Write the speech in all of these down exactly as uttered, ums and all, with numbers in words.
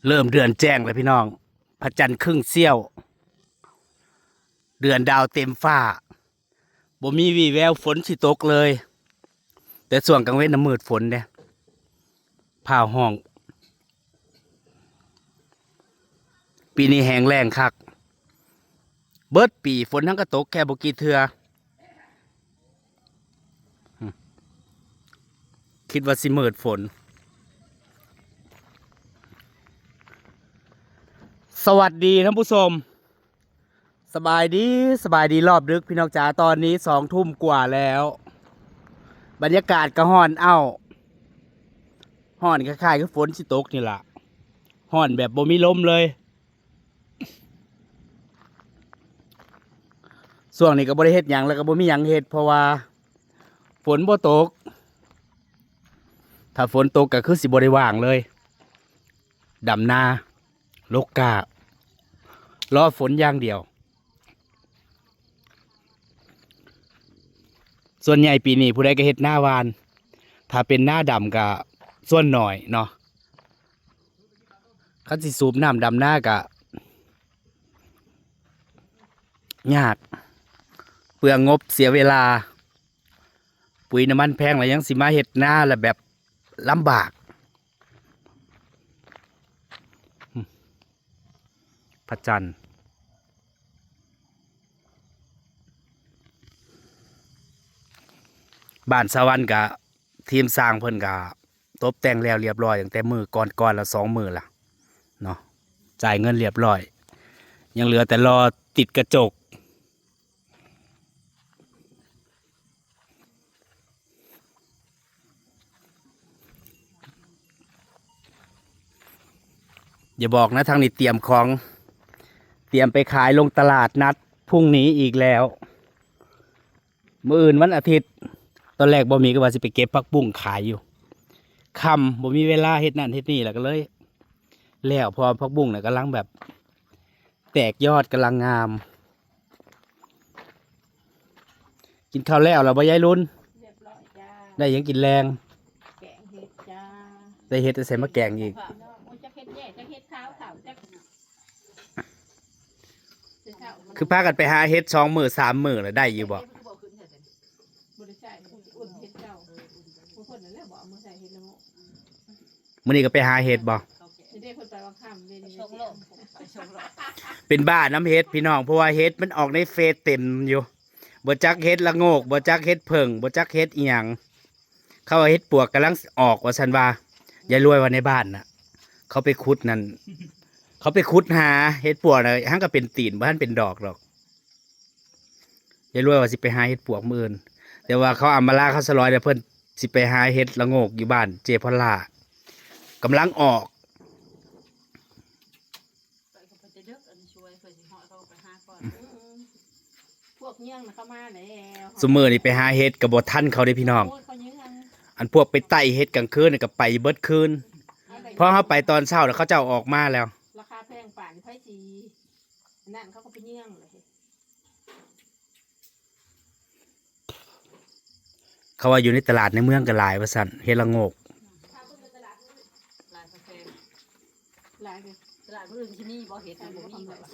เริ่มเดือนแจ้งแล้วพี่น้อง พระจันทร์ครึ่งเสี้ยว เดือนดาวเต็มฟ้า บ่มีวี่แววฝนสิตกเลย แต่ช่วงกลางเว็นน่ะมืดฝนเด้ ฟ้าฮ้อง ปีนี้แห้งแล้งคัก เบิดปีฝนเฮาก็ตกแค่บ่กี่เทื่อ คิดว่าสิมืดฝน สวัสดีท่านผู้ชม สบายดี สบายดีรอบดึกพี่น้องจ๋า ตอนนี้สองทุ่มกว่าแล้ว บรรยากาศก็ฮ้อนอ้าว ฮ้อนคล้ายๆคือฝนสิตกนี่ล่ะ ฮ้อนแบบบ่มีลมเลย ช่วงนี้ก็บ่ได้เฮ็ดหยัง แล้วก็บ่มีหยังเฮ็ด เพราะว่าฝนบ่ตก ถ้าฝนตกก็คือสิบ่ได้ว่างเลย ดำนา ลกกล้า รอฝนอย่างเดียว ส่วนใหญ่ปีนี้ผู้ใดก็เฮ็ดนาหว่าน ถ้าเป็นนาดำก็ส่วนน้อยเนาะ คันสิสูบน้ำดำนาก็ยาก เปลืองงบเสียเวลา ปุ๋ยน้ำมันแพงแล้วยังสิมาเฮ็ดนาแล้วแบบลำบาก พระจันทร์ บ้านสะหวันกะ ทีมช่างเพิ่นกะตบแต่งแล้วเรียบร้อยตั้งแต่มื้อก่อนๆ แล้วสองมื้อละเนาะ จ่ายเงินเรียบร้อย ยังเหลือแต่รอติดกระจก อย่าบอกนะ ทางนี้เตรียมของ เตรียมไปขายลงตลาดนัดพรุ่งนี้อีกแล้ว มื้ออื่นวันอาทิตย์ ตอนแรกบ่มีก็ว่าสิไปเก็บผักบุ้งขายอยู่ ค่ำ บ่มีเวลาเฮ็ดนั่นเฮ็ดนี่ แล้วก็เลย แล้ว เพราะว่าผักบุ้งน่ะกำลังแบบ แตกยอดกำลังงาม กินข้าวแล้วเหรอบ่ยายลุน เรียบร้อยจ้า ได้หยังกินแลง แกงเห็ดจ้า ได้เห็ดใส่มาแกงอีก พี่น้อง โอ้ย จักเห็ดแย่ จักเห็ดขาวขาว จัก คือพากันไปหาเห็ดสองมื้อสามมื้อแล้วได้อยู่บ่ บ่ได้ใช่ อุ่นเห็ดเจ้า ผู้คนนั่นแหละบอกเอามาใส่เห็ดละโงก มื้อนี้ก็ไปหาเห็ดบ่ นี่เด้เพิ่นไปวังค่ำเด้นี่ ไปส่งโลก ไปส่งโลก เป็นบ้านำเห็ดพี่น้อง เพราะว่าเห็ดมันออกในเฟซเต็มอยู่ บ่จักเห็ดละโงก บ่จักเห็ดเผิ่ง บ่จักเห็ดอิหยัง เขาว่าเห็ดปวกกำลังออกว่าซั่นว่า ยายรวยว่าในบ้านน่ะ เขาไปขุดนั่น เขาไปขุดหาเห็ดปวกน่ะ หั้นก็เป็นตีน บ่ทันเป็นดอกดอก ยายรวยว่าสิไปหาเห็ดปวกมื้ออื่น แต่ว่าเขาอำมาลาเขาสลอยแล้ว เพิ่นสิไปหาเห็ดละโงกอยู่บ้านเจพอลล่า กำลังออก ไปกับเพิ่นจะเลิกอันช่วยเพิ่นสิฮอดเขาก็ไปหาก่อน อืมๆ พวกเยื่องน่ะเขามาแล้ว ซุมื้อนี้ไปหาเห็ดก็บ่ทันเขาเด้พี่น้อง โอ้ย เขาเยื่อง อันพวกไปไต่เห็ดกลางคืนน่ะก็ไปเบิดคืน เอาไป พอเฮาไปตอนเช้าแล้วเขาเจ้าออกมาแล้ว ราคาแพงปานนี้ไผสิ นั่นเขาก็ไปเยื่องเลย เขาว่าอยู่ในตลาดในเมืองก็หลายว่าซั่น เห็ดละโงก หลายกาแฟ หลายเลย ตลาดมื้ออื่นที่นี่บ่เห็ดนะ บ่มีแบบว่า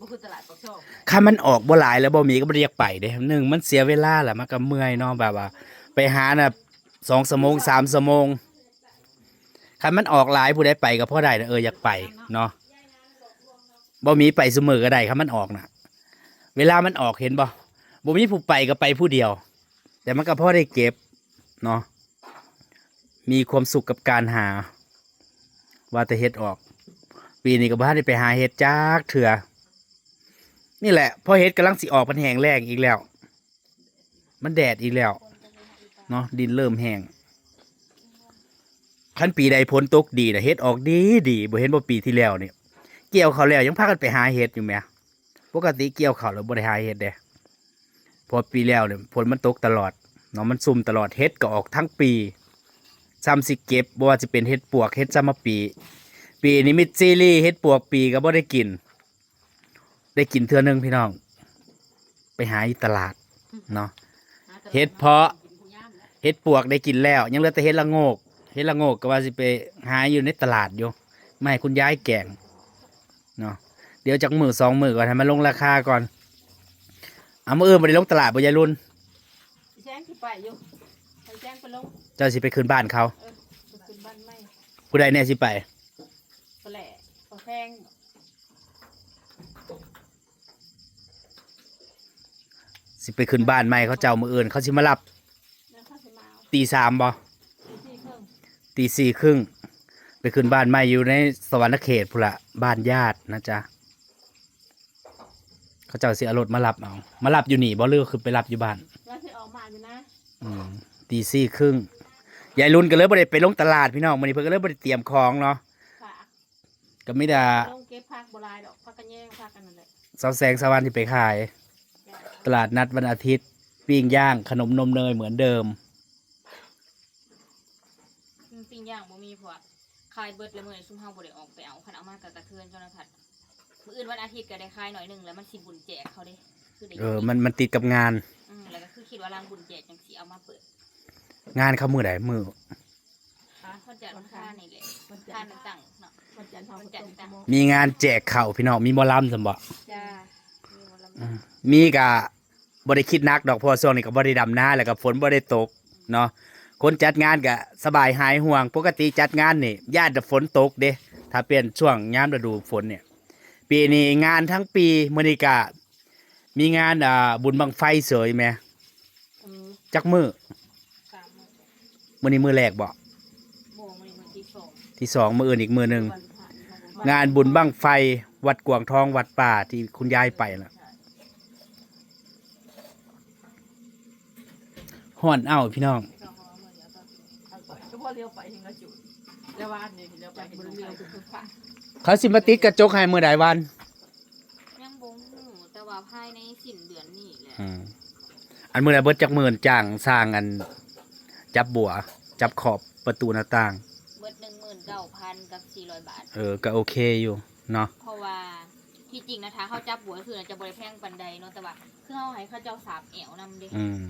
บ่คือตลาดปากช่อง คันมันออกบ่หลายแล้วบ่มีก็บ่ได้อยากไปเด้ หนึ่งมันเสียเวลาแหละ มันก็เมื่อยเนาะ แบบว่า ไปหาน่ะ สองชั่วโมง สามชั่วโมง คันมันออกหลายผู้ใดไปก็พอได้นะ เออ อยากไปเนาะ บ่มีไปซุมื้อก็ได้ คันมันออกน่ะ เวลามันออกเห็นบ่ บ่มีผู้ไปก็ไปผู้เดียว แต่มันก็พอได้เก็บเนาะ มีความสุขกับการหา ว่าแต่เห็ดออก ปีนี้ก็บ่ทันได้ไปหาเห็ดจักเทื่อ นี่แหละ พอเห็ดกำลังสิออก มันแห้งแล้งอีกแล้ว มันแดดอีกแล้วเนาะ ดินเริ่มแห้ง คันปีใดฝนตกดีน่ะ เห็ดออกดีดี บ่เห็นบ่ปีที่แล้วนี่ เกี่ยวข้าวแล้วยังพากันไปหาเห็ดอยู่แหม ปกติเกี่ยวข้าวแล้วบ่ได้หาเห็ดเด้ เพราะปีแล้วเนี่ยฝนมันตกตลอดเนาะ มันซุ่มตลอด เห็ดก็ออกทั้งปี ซ้ำสิเก็บ บ่ว่าสิเป็นเห็ดปวก เห็ดซ้ำมาปี ปีนี้มิดซีรีส์ เห็ดปวกปีก็บ่ได้กิน ได้กินเทื่อหนึ่งพี่น้อง ไปหาอยู่ตลาดเนาะ หาตลาด เห็ดเพาะ กินผู้ยามแล้ว เห็ดปวกได้กินแล้ว ยังเหลือแต่เห็ดละโงก เห็ดละโงกก็ว่าสิไปหาอยู่ในตลาดอยู่ ไม่ให้คุณยายแกงเนาะ เดี๋ยวจักมื้อสองมื้อก่อน ให้มันลงราคาก่อน เอามื้ออื่นบ่ได้ลงตลาดบ่ยายรุ่น แซงสิไปอยู่ไปแซงไปลง เจ้าสิไปขึ้นบ้านเขา เออไปขึ้นบ้านใหม่ ผู้ใดแน่สิไป ปะแหละปะแพง สิไปขึ้นบ้านใหม่เขาเจ้ามื้ออื่น เขาสิมารับ แล้วเขาสิมาเอา ตีสามบ่ ตีสี่ครึ่ง ตีสี่ครึ่ง ไปขึ้นบ้านใหม่อยู่ในสวรรณเขตพุ้นละ บ้านญาตินะจ๊ะ เขาเจ้าสิเอารถมารับเอา มารับอยู่นี่บ่ หรือคือไปรับอยู่บ้าน แล้วสิออกมาอยู่นะ อืม ตีสี่ครึ่ง ยายรุ่นก็เลยบ่ได้ไปลงตลาดพี่น้อง มื้อนี้เพิ่นก็เลยบ่ได้เตรียมของเนาะ ค่ะ ก็มีแต่ ลงเก็บผักบ่หลายดอก ผักกะแยงผักอันนั้นแหละ สาวแสงสาววันที่ไปขาย จ้ะ ตลาดนัดวันอาทิตย์ ปิ้งย่าง ขนมนมเนยเหมือนเดิม อืมปิ้งย่างบ่มีเพราะว่าขายเบิดแล้วมื้อนี้ซุมเฮาบ่ได้ออกไปเอา คันเอามาก็กระเทือนเจ้าหน้าทัด มื้ออื่นวันอาทิตย์ก็ได้ขายหน่อยหนึ่งแล้วมันสิบุญแจกเขาเด้ คือได้ เออ มัน มันติดกับงาน อืมแล้วก็คือคิดว่าลางบุญแจกจังสิเอามาเปิด งานเขามื้อใด มื้อ วันจันทร์วันอังคารนี่แหละ วันจั ทาน นทร์ ต่างๆเนาะ วันจันทร์เขา วัน ก็ จันท จะ ร์ต่าง มอบ มีงานแจกข้าวพี่น้อง มีหมอลำซั่นบ่ จ้ามีหมอลำ อืม มีก็บ่ได้คิดหนักดอก เพราะว่าช่วงนี้ก็บ่ได้ดำนา แล้วก็ฝนบ่ได้ตกเนาะ คนจัดงานก็สบายหายห่วง ปกติจัดงานนี่ย้านแต่ฝนตกเด้ ถ้าเป็นช่วงยามฤดูฝนเนี่ย ปีนี้งานทั้งปี มื้อนี้ก็มีงาน อ่า บุญบั้งไฟเสยแหม เออ จักมื้อ สามมื้อ มื้อนี้มื้อแรกบ่ บ่มื้อนี้มื้อที่สอง ที่สอง มื้ออื่นอีกมื้อหนึ่ง วันพระนี่เขาบอก งานบุญบั้งไฟวัดกวางทองวัดป่าที่คุณยายไปน่ะ ฮ้อนเอ้าพี่น้อง เอาไปก็พอเลี้ยวไปเห็นกระจุดแล้ววานนี่เลี้ยวไปเห็นกระจุด เขาสิมาติดกระจกให้มื้อใดวัน ยังบ่ฮู้แต่ว่าภายในสิ้นเดือนนี้แหละ อืม อันมื้อใดเบิดจักหมื่นจ้างสร้างอัน จับบัว จับขอบประตูหน้าต่าง เบิดหนึ่งหมื่นเก้าพันกับสี่ร้อยบาท เออ ก็โอเคอยู่เนาะ เพราะว่าที่จริงนะถ้าเขาจับบัวคือจะบ่ได้แพงปานใดเนาะแต่ว่าคือเฮาให้เขาเจ้าสาบแอวนำเด้ อืม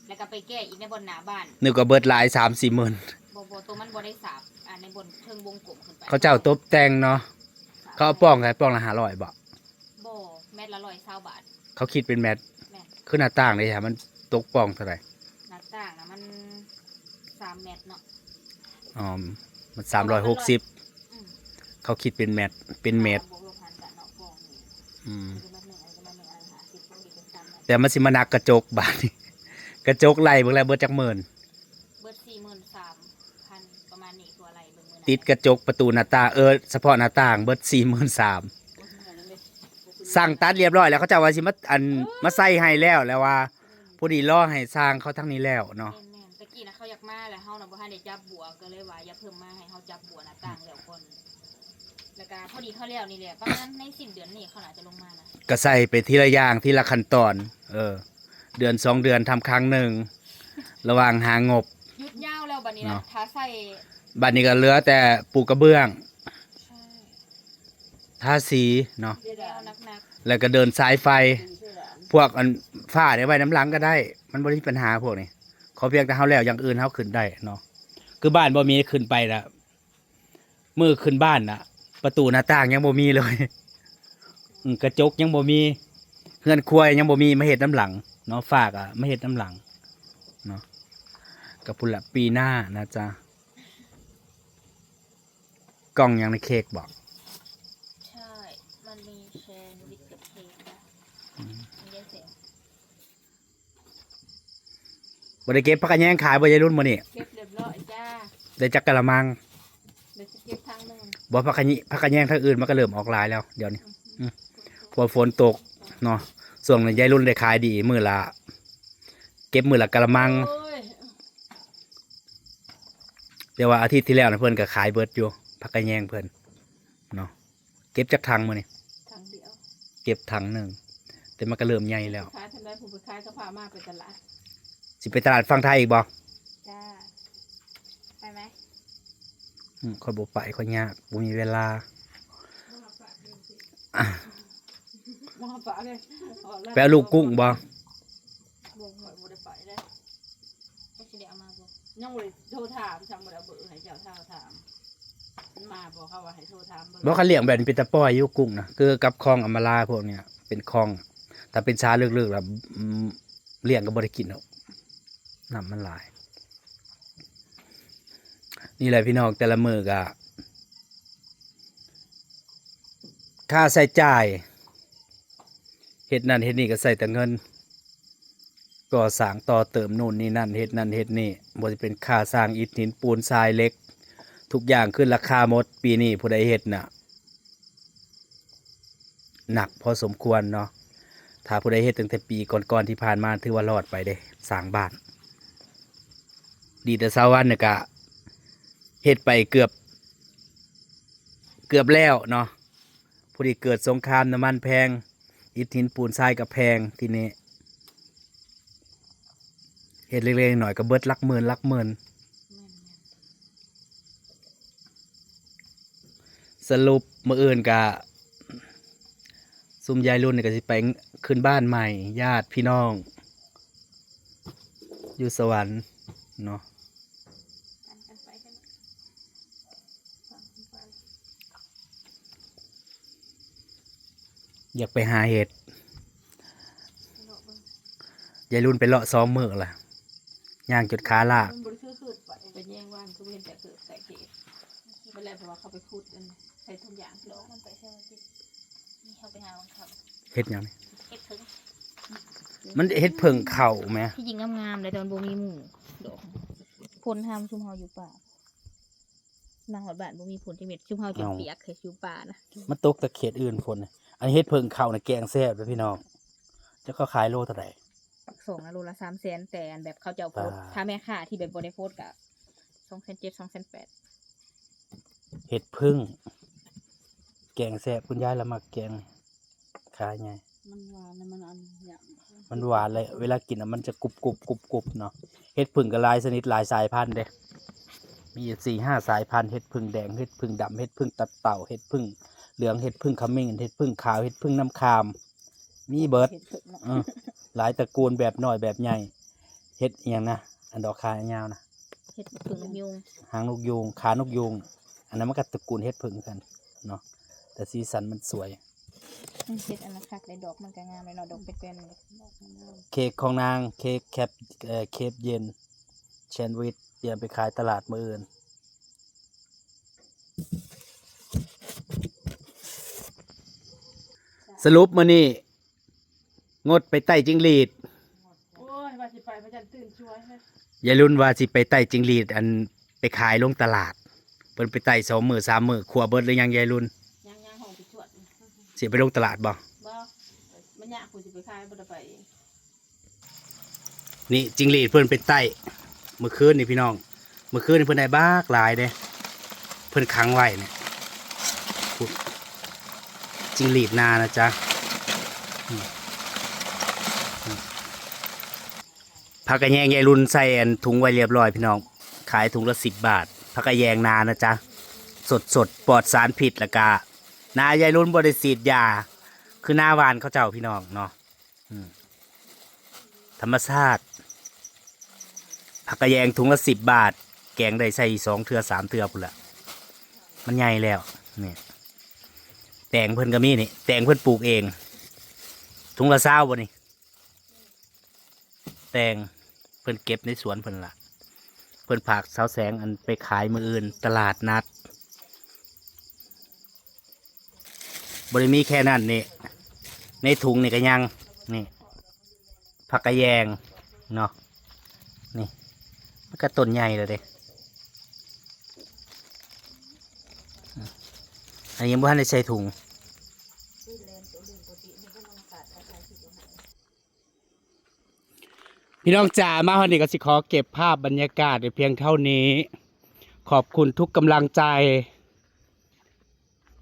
แล้วก็ไปแก้อีกในบ่อนหน้าบ้าน นึกว่าเบิดหลายสามสี่หมื่น บ่บ่ตัวมันบ่ได้สาบอ่าในบ่อนเทิงวงกลมขึ้นไป เขาเจ้าตบแต่งเนาะ เขาเอาป่องไงป่องละห้าร้อยบ่ บ่แมตรละร้อยซาวบาท เขาคิดเป็นแมตร แม่น คือหน้าต่างเลยฮะมันตกป่องเท่าไหร่ หน้าต่างนะมันสามแมตรเนาะ อ๋อ มันสามร้อยหกสิบ อืม เขาคิดเป็นแมตร เป็นแมตร บวกลบหารกันเนาะกองนี่ อืม คือมันหนึ่งอันก็มันหนึ่งอันหาสิบพวกนี้เป็นสามแมตร แต่มันสิมาหนักกระจกบาดนี้ กระจกไล่เบิ่งแล้วเบิดจักหมื่น เบิดสี่หมื่นสามพันประมาณนี้ตัวอะไรเบิ่งมื้อนั้น ติดกระจกประตูหน้าต่าง เออ เฉพาะหน้าต่างเบิดสี่หมื่นสาม โอ้ยเหมือนกันเลย สั่งตัดเรียบร้อยแล้ว เขาเจ้าว่าสิมาอันมาใส่ให้แล้ว แล้วว่าพอดีรอให้สร้างเขาทั้งนี้แล้วเนาะ แม่นๆตะกี้นะเขาอยากมาแล้วเฮานะบ่ทันได้จับบัวก็เลยว่าอย่าเพิ่มมาให้เฮาจับบัวหน้าต่างแล้วก่อนแล้วก็พอดีเขาแล้วนี่แหละประมาณในสิ้นเดือนนี้เขาน่าจะลงมานะ ก็ใส่ไปทีละอย่างทีละขั้นตอน เออ เดือนสองเดือนทำครั้งหนึ่ง ระหว่างหางบ หยุดยาวแล้วบัดนี้ เนาะ นะถ้าใส่ บัดนี้ก็เหลือแต่ปูกระเบื้อง ใช่ ทาสีเนาะ แล้วหนัก แล้วก็เดินสายไฟ เชื่อหลาน พวกอันฝ้าเนี่ยไว้น้ำหลังก็ได้ มันบ่ได้มีปัญหาพวกนี้ ขอเพียงแต่เฮาแล้วอย่างอื่นเฮาขึ้นได้เนาะ คือบ้านบ่มีขึ้นไปละมื้อขึ้นบ้านน่ะ ประตูหน้าต่างยังบ่มีเลย อืม กระจกยังบ่มี เฮือนครัวยังบ่มี มาเฮ็ดน้ำหลังเนาะ ฝ้าก็มาเฮ็ดน้ำหลังเนาะ ก็พุ้นละปีหน้านะจ๊ะ กล่องหยังในเค้กบอก ๆใช่มันมีแซนด์วิชกับเค้กนะ อืม มีได้เสียง บ่ได้เก็บผักกะแยงขายบ่ยายรุ่นมื้อนี้ เก็บเรียบร้อยจ้า ได้จักกะละมัง เดี๋ยวจะเก็บทางหนึ่ง บ่ผักกะยิผักกะแยงทางอื่นมันก็เริ่มออกหลายแล้วเดี๋ยวนี้ อืม เพราะฝนตกเนาะ ช่วงนั้นยายรุ่นได้ขายดีมื้อละ เก็บมื้อละกะละมัง โอ้ย แต่ว่าอาทิตย์ที่แล้วนะเพิ่นก็ขายเบิดอยู่ ผักกะแยงเพิ่นเนาะ เก็บจักถังมื้อนี้ ทางเดียว เก็บถังหนึ่ง แต่มันก็เริ่มใหญ่แล้ว ขายทางใดผู้ไปขายก็พามาไปตลาด สิไปตลาดฝั่งไทยอีกบ่ จ้าไปไหม อืม ข้อยบ่ไป ข้อยยาก บ่มีเวลา มาฝากเลย ไปเอาลูกกุ้งบ่ บ่งหอยบ่ได้ไปเลย ก็สิได้เอามาบ่ ยังบ่ได้โทรถามสั่งบ่ได้เอาเบอร์ให้เจ้าถามถาม มันมาบอกเขาว่าให้โทรถามเบิ่ง บ่ คันเลี้ยงแบบนี้เป็นตาปล่อยอยู่กุ้งนะ คือกับคลองอำมาลาพวกเนี้ย เป็นคลอง ถ้าเป็นสาลึกๆแล้ว อืม เลี้ยงก็บ่ได้กินหรอก น้ำมันหลาย นี่แหละพี่น้อง แต่ละมื้อก็ ค่าใช้จ่าย เฮ็ดนั่นเฮ็ดนี่ก็ใช้แต่เงิน ก่อสร้างต่อเติมนู่นนี่นั่น เฮ็ดนั่นเฮ็ดนี่ บ่ว่าสิเป็นค่าสร้างอิฐหินปูนทรายเหล็ก ทุกอย่างขึ้นราคาหมด ปีนี้ผู้ใดเฮ็ดน่ะ หนักพอสมควรเนาะ ถ้าผู้ใดเฮ็ดตั้งแต่ปีก่อนๆที่ผ่านมา ถือว่ารอดไปเด้ สร้างบ้าน ดีแต่สาววันเนี่ยก็เฮ็ดไปเกือบ เกือบแล้วเนาะ พอดีเกิดสงคราม น้ำมันแพง อิฐหินปูนทรายก็แพง ทีนี้ เฮ็ดเล็กๆน้อยๆก็เบิดหลักหมื่น หลักหมื่น แม่นๆ สรุปมื้ออื่นก็ ซุมยายรุ่นนี่ก็สิไปขึ้นบ้านใหม่ ญาติพี่น้อง อยู่สวรรค์เนาะ ปั่นกันไปกัน อยากไปหาเห็ด เลาะเบิ่ง ยายรุ่นไปเลาะสองมื้อละ ย่างจนขาลา มันบ่ได้คือคืดไป ไปแย่งว่านคือเห็นแต่คือใส่เขต มันแหละเพราะว่าเขาไปขุดอันใส่ถุงยาง ดอกมันไปใส่วันที่ นี่เขาไปหาวันเขา เห็ดหยังนี่ เห็ดเผิง มันเห็ดเผิงเข้าแหม ที่จริงงามๆเลยแต่มันบ่มีหมู่ดอก ฝนห้ามซุมเฮาอยู่ป่า มาฮอดบ้านบ่มีฝนจักเม็ด ซุมเฮาจน เอ้า เปียกเลยอยู่ป่านะ มันตกแต่เขตอื่นฝนน่ะ อันเห็ดเผิงเข้าน่ะแกงแซ่บเลยพี่น้อง เจ้าเขาขายโลเท่าไหร่ ปักสองนะโลละสามแสน แต่อันแบบเขาเจ้าโพสต์ อ่า ถ้าแม่ค้าที่แบบบ่ได้โพสต์ก็สองแสนเจ็ด สองแสนแปด เห็ดเผิง แกงแซ่บ คุณยายละมักแกง ขาใหญ่ มันหวานแล้วมันอันอย่าง มันหวานเลย เวลากินอ่ะมันจะกรุบกรุบกรุบกรุบเนาะ เห็ดเผิงก็หลายชนิดหลายสายพันธุ์เด้ มีอยู่สี่ห้าสายพันธุ์ เห็ดเผิงแดง เห็ดเผิงดำ เห็ดเผิงตับเต่า เห็ดเผิงเหลือง เห็ดเผิงขมิ้น เห็ดเผิงขาว เห็ดเผิงน้ำคาม มีเบิด เห็ดเผิงเนาะ เออ หลายตระกูล แบบน้อยแบบใหญ่ เห็ดอหย่างนะ อันดอกขายาวนะ เห็ดเผิงนกยูง หางนกยูง ขานกยูง อันนั้นมันก็ตระกูลเห็ดเผิงคือกันเนาะ แต่สีสันมันสวย อืม เห็ดอันนั้นคักเลย ดอกมันก็งามเลยเนาะ ดอกเป็นๆเลย เค้กของนาง เค้กแคป เอ่อ เครปเย็น แซนด์วิช เตรียมไปขายตลาดมื้ออื่น สรุปมื้อนี้ งดไปไต่จิงหรีด โอ้ย ว่าสิไป พระจันทร์ตื่นช่วยเฮ้ย ยายรุ่นว่าสิไปไต่จิงหรีด อันไปขายลงตลาด เพิ่นไปไต่สองมื้อสามมื้อ ขั่วเบิดหรือยังยายรุ่น ยัง ยัง ห้องไปชวด สิไปลงตลาดบ่ บ่ มันยาก กูสิไปขาย บ่ได้ไปเอง นี่จิงหรีดเพิ่นไปไต่ เมื่อคืนนี่พี่น้อง เมื่อคืนนี่เพิ่นได้บักหลายเด้ เพิ่นขังไว้เนี่ย พุ้น จิงหรีดนานะจ๊ะ อืม อืม ผักกะแยงยายรุ่นใส่อันถุงไว้เรียบร้อยพี่น้อง ขายถุงละสิบบาท ผักกะแยงนานะจ๊ะ สดๆ ปลอดสารพิษ แล้วกะ นายายรุ่นบ่ได้ฉีดยา คือนาบ้านเขาเจ้าพี่น้องเนาะ อืม ธรรมชาติ ผักกะแยงถุงละสิบบาท แกงได้ใส่สองเทื่อสามเทื่อพุ้นละ มันใหญ่แล้ว นี่ แตงเพิ่นก็มีนี่ แตงเพิ่นปลูกเอง ถุงละซาวบ่นี่ แตงเพิ่นเก็บในสวนเพิ่นละ เพิ่นฝากสาวแสงอันไปขายมื้ออื่นตลาดนัด บ่ได้มีแค่นั้นนี่ ในถุงนี่ก็ยัง นี่ ผักกะแยงเนาะ นี่ มันก็ต้นใหญ่แล้วเด้ อันนี้ยังบ่ทันได้ใส่ถุง พี่น้องจ๋า มาฮอดนี้ก็สิขอเก็บภาพบรรยากาศไว้เพียงเท่านี้ ขอบคุณทุกกำลังใจ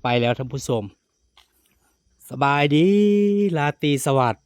ไปแล้วท่านผู้ชม สบายดี ราตรีสวัสดิ์